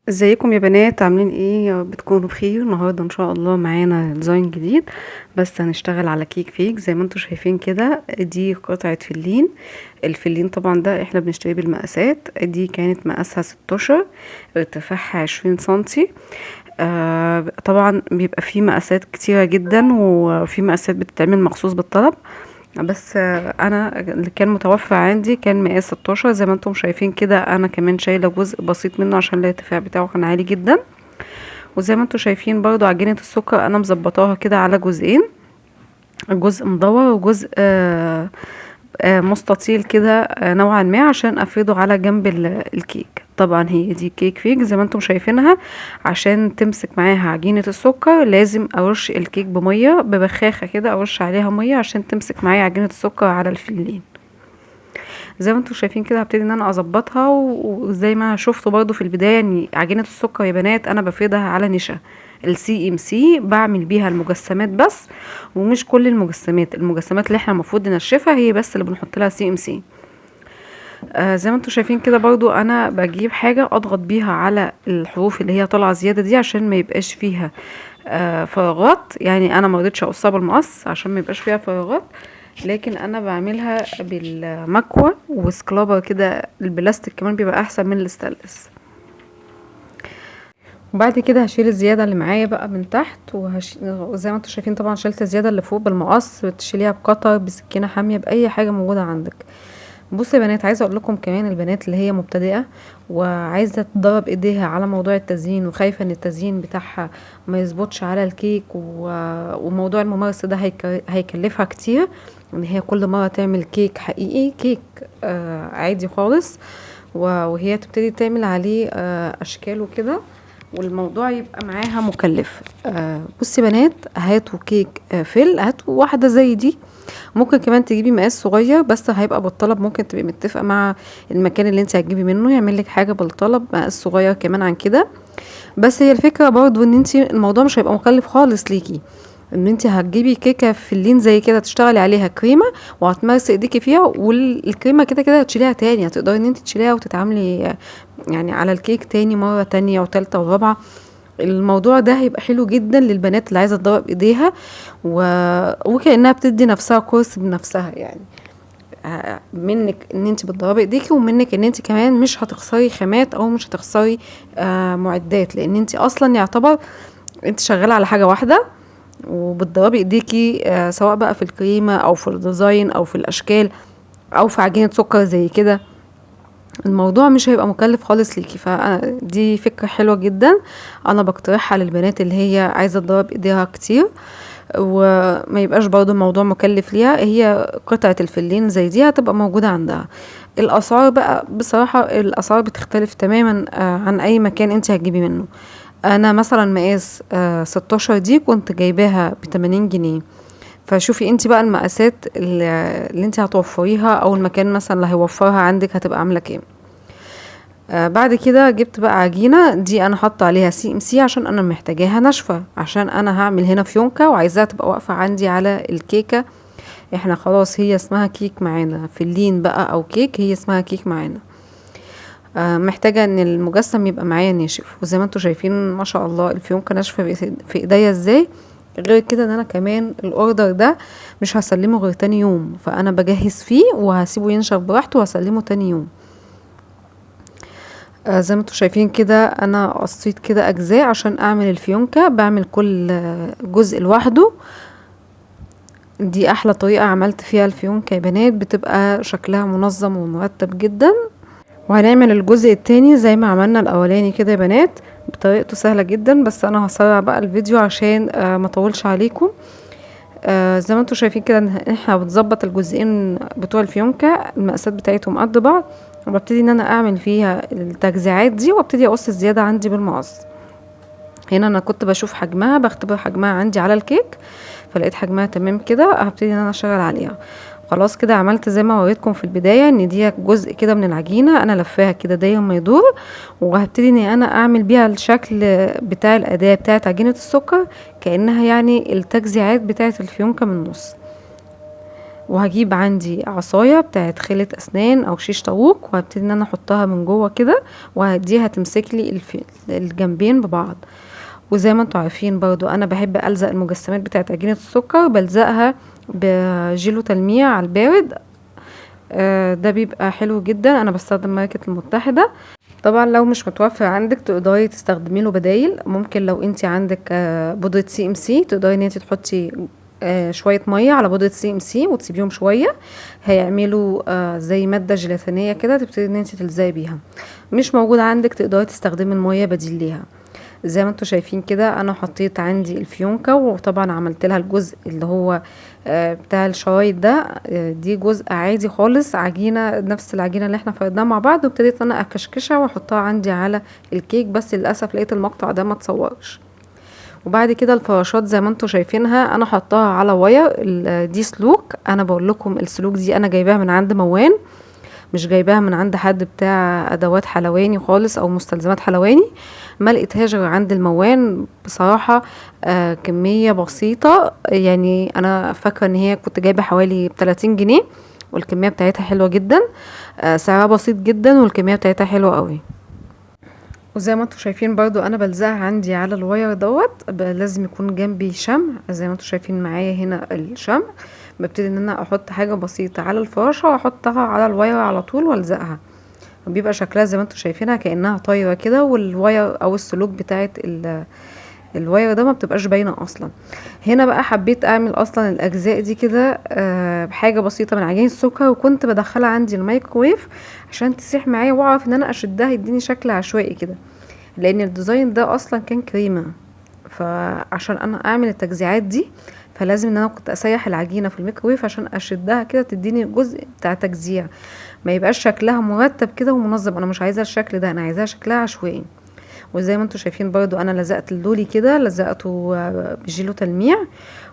ازيكم يا بنات؟ عاملين ايه؟ يا رب تكونوا بخير. النهارده ان شاء الله معانا design جديد، بس هنشتغل على كيك fake زي ما انتم شايفين كده. دي قطعه فلين، الفلين طبعا ده احنا بنشتريه بالمقاسات. دي كانت مقاسها 16، ارتفاعها 20 سنتي. طبعا بيبقى فيه مقاسات كتيرة جدا، وفي مقاسات بتتعمل مخصوص بالطلب، بس انا اللي كان متوفر عندي كان مقاس 16 زي ما انتم شايفين كده. انا كمان شايله جزء بسيط منه عشان الارتفاع بتاعه كان عالي جدا. وزي ما انتم شايفين برضو عجينة السكر انا مظبطاها كده على جزئين، جزء مدور وجزء مستطيل كده، نوعا ما عشان افرده على جنب الكيك. طبعا هي دي كيك fake زي ما انتم شايفينها. عشان تمسك معاها عجينة السكر لازم ارش الكيك بمية، ببخاخة كده ارش عليها مية عشان تمسك معايا عجينة السكر على الفلين. زي ما انتم شايفين كده هبتدي ان انا اظبطها، وزي ما شفتوا برضو في البداية ان عجينة السكر يا بنات انا بفردها على نشا السي ام سي، بعمل بيها المجسمات بس، ومش كل المجسمات، المجسمات اللي احنا المفروض ننشفها هي بس اللي بنحط لها سي ام سي. زي ما انتم شايفين كده برضو انا بجيب حاجة اضغط بيها على الحروف اللي هي طالعة زيادة دي عشان ما يبقاش فيها فراغات. انا ما رضيتش اقصها بالمقص عشان ما يبقاش فيها فراغات، لكن انا بعملها بالمكوى و scraper كده، البلاستيك كمان بيبقى احسن من الستانلس. وبعد كده هشيل الزيادة اللي معايا بقى من تحت، وزي ما انتم شايفين طبعا شلت الزيادة اللي فوق بالمقص، بتشيليها بقطر، بسكينة حامية، بأي حاجة موجودة عندك. بصوا يا بنات، عايزة اقول لكم كمان البنات اللي هي مبتدئة وعايزة تضرب ايديها على موضوع التزيين وخايفة ان التزيين بتاعها ما يظبطش على الكيك، وموضوع الممارسة ده هيكلفها كتير، ان هي كل مرة تعمل كيك حقيقي، كيك عادي خالص، وهي تبتدي تعمل عليه اشكال وكده، والموضوع يبقى معاها مكلف. بصي يا بنات، هاتوا كيك فل، هاتوا واحدة زي دي، ممكن كمان تجيبي مقاس صغير بس هيبقى بالطلب، ممكن تبقي متفقة مع المكان اللي انت هتجيبي منه يعمل لك حاجة بالطلب مقاس صغير كمان عن كده. بس هي الفكرة برضو ان انت الموضوع مش هيبقى مكلف خالص ليكي، ان انت هتجيبي كيكة فلين زي كده تشتغلي عليها كريمة وهتمارسي ايديكي فيها، والكريمة كده كده هتشيليها تاني، هتقدري ان انت تشيليها وتتعاملي على الكيك تاني مرة تانية وتالتة ورابعة. الموضوع ده هيبقى حلو جدا للبنات اللي عايزة تدرب ايديها وكأنها بتدي نفسها كورس بنفسها، منك ان انت بتدربي ايديكي، ومنك ان انت كمان مش هتخسري خامات او مش هتخسري معدات، لان انت اصلا يعتبر انت شغالة على حاجة واحدة وبتدربي ايديكي، سواء بقى في الكريمة او في ال design او في الاشكال او في عجينة سكر زي كده. الموضوع مش هيبقى مكلف خالص ليكي. فدي فكرة حلوة جدا انا بقترحها للبنات اللي هي عايزة تدرب ايديها كتير وما يبقاش برضو الموضوع مكلف ليها. هي قطعة الفلين زي دي هتبقى موجودة عندها. الاسعار بقى بصراحة الاسعار بتختلف تماما، عن اي مكان انت هتجيبي منه. انا مثلا مقاس 16 دي كنت جايباها بتمانين جنيه، فشوفي انت بقى المقاسات اللي انت هتوفريها او المكان مثلا اللي هيوفرها عندك هتبقى عاملة كام. بعد كده جبت بقى عجينة دي انا حاطة عليها سي ام سي عشان انا محتاجاها ناشفة، عشان انا هعمل هنا فيونكة وعايزاها تبقى واقفة عندي على الكيكة. احنا خلاص هي اسمها كيك معانا، فلين بقى او كيك، هي اسمها كيك معانا. محتاجة ان المجسم يبقى معايا ناشف، وزي ما انتم شايفين ما شاء الله الفيونكة ناشفة في ايديا ازاي. غير كده ان انا كمان الاوردر ده مش هسلمه غير تاني يوم، فانا بجهز فيه وهسيبه ينشف براحته وهسلمه تاني يوم. زي ما انتم شايفين كده انا قصيت كده اجزاء عشان اعمل الفيونكة، بعمل كل جزء لوحده. دي احلى طريقة عملت فيها الفيونكة يا بنات، بتبقى شكلها منظم ومرتب جدا. وهنعمل الجزء التاني زي ما عملنا الاولاني كده يا بنات، بطريقته سهلة جدا، بس انا هسرع بقى الفيديو عشان ما اطولش عليكم. زي ما انتم شايفين كده ان احنا بنظبط الجزئين بتوع الفيونكة، المقاسات بتاعتهم قد بعض، وببتدي ان انا اعمل فيها التجزيعات دي، وابتدي اقص الزيادة عندي بالمقص. هنا انا كنت بشوف حجمها، بختبر حجمها عندي على الكيك، فلقيت حجمها تمام كده، هبتدي ان انا اشتغل عليها. خلاص كده عملت زي ما وريتكم في البداية ان دي جزء كده من العجينة انا لفاها كده داير ما يدور، وهبتدي ان انا اعمل بيها الشكل بتاع الاداة بتاعت عجينة السكر، كأنها التجزيعات بتاعت الفيونكة من النص. وهجيب عندي عصاية بتاعت خلة اسنان او شيش طاووق، وهبتدي ان انا احطها من جوه كده، وهديها تمسك لي الجنبين ببعض. وزي ما انتوا عارفين برضو انا بحب الزق المجسمات بتاعت عجينة السكر، بلزقها بجيلو تلميع على البارد، ده بيبقى حلو جدا. انا بستخدم ماركة المتحدة. طبعا لو مش متوفر عندك تقدري تستخدمي له بدايل، ممكن لو انت عندك بودرة CMC تقدري ان انت تحطي شوية مية على بودرة CMC وتسيبيهم شوية، هيعملوا زي مادة جيلاتينية كده تبتدي ان انت تلزقي بيها. مش موجود عندك تقدري تستخدمي المية بديل ليها. زي ما انتوا شايفين كده انا حطيت عندي الفيونكة، وطبعا عملت لها الجزء اللي هو بتاع الشرايط ده، دي جزء عادي خالص، عجينة نفس العجينة اللي احنا فردناها مع بعض، وابتديت انا اكشكشها واحطها عندي على الكيك، بس للاسف لقيت المقطع ده ما اتصورش. وبعد كده الفراشات زي ما انتوا شايفينها انا حطاها على wire، دي سلوك، انا بقول لكم السلوك دي انا جايباها من عند موان، مش جايباها من عند حد بتاع ادوات حلواني خالص او مستلزمات حلواني، ما لقيتهاش غير عند الموان بصراحة. كمية بسيطة، انا فاكرة ان هي كنت جايبة حوالي 30 جنيه، والكمية بتاعتها حلوة جدا، سعرها بسيط جدا والكمية بتاعتها حلوة قوي. وزي ما انتوا شايفين برضو انا بلزقها عندي على ال wire دوت، لازم يكون جنبي شمع زي ما انتوا شايفين معايا هنا الشمع. ببتدي ان انا احط حاجة بسيطة على الفراشة واحطها على ال wire على طول والزقها، بيبقى شكلها زي ما انتوا شايفينها كأنها طايرة كده، وال wire او السلوك بتاعت ال wire ده ما بتبقاش باينة اصلا. هنا بقى حبيت اعمل اصلا الاجزاء دي كده، بحاجة بسيطة من عجين السكر، وكنت بدخلها عندي الميكروويف عشان تسيح معايا واعرف ان انا اشدها يديني شكل عشوائي كده، لان ال design ده اصلا كان كريمة، فعشان انا اعمل التجزيعات دي فلازم ان انا كنت اسيح العجينة في الميكروويف عشان اشدها كده تديني جزء بتاع تجزيع، ما يبقاش شكلها مرتب كده ومنظم. انا مش عايزه الشكل ده، انا عايزاها شكلها عشوائي. وزي ما انتوا شايفين برضو انا لزقت اللولي كده، لزقته بجيلو تلميع،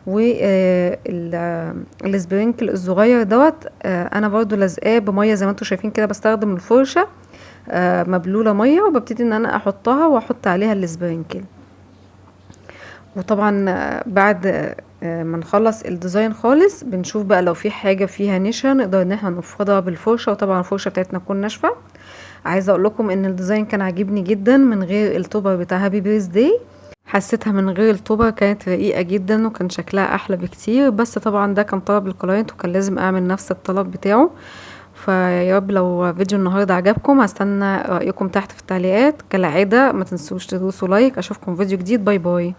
و ال sprinkle الصغير دوت، انا برضو لزقاه بميه زي ما انتوا شايفين كده، بستخدم الفرشه، مبلوله ميه وببتدي ان انا احطها واحط عليها ال sprinkle. وطبعا بعد ما نخلص ال design خالص بنشوف بقى لو في حاجه فيها نشا نقدر ان احنا نفرضها بالفرشه، وطبعا الفرشه بتاعتنا تكون ناشفه. عايزه اقول لكم ان ال design كان عاجبني جدا من غير ال topper بتاع happy birthday، حسيتها من غير ال topper كانت رقيقه جدا وكان شكلها احلى بكتير، بس طبعا ده كان طلب ال client وكان لازم اعمل نفس الطلب بتاعه. فيا رب لو فيديو النهارده عجبكم، هستنى رايكم تحت في التعليقات كالعاده، ما تنسوش تدوسوا like. اشوفكم فيديو جديد، bye bye.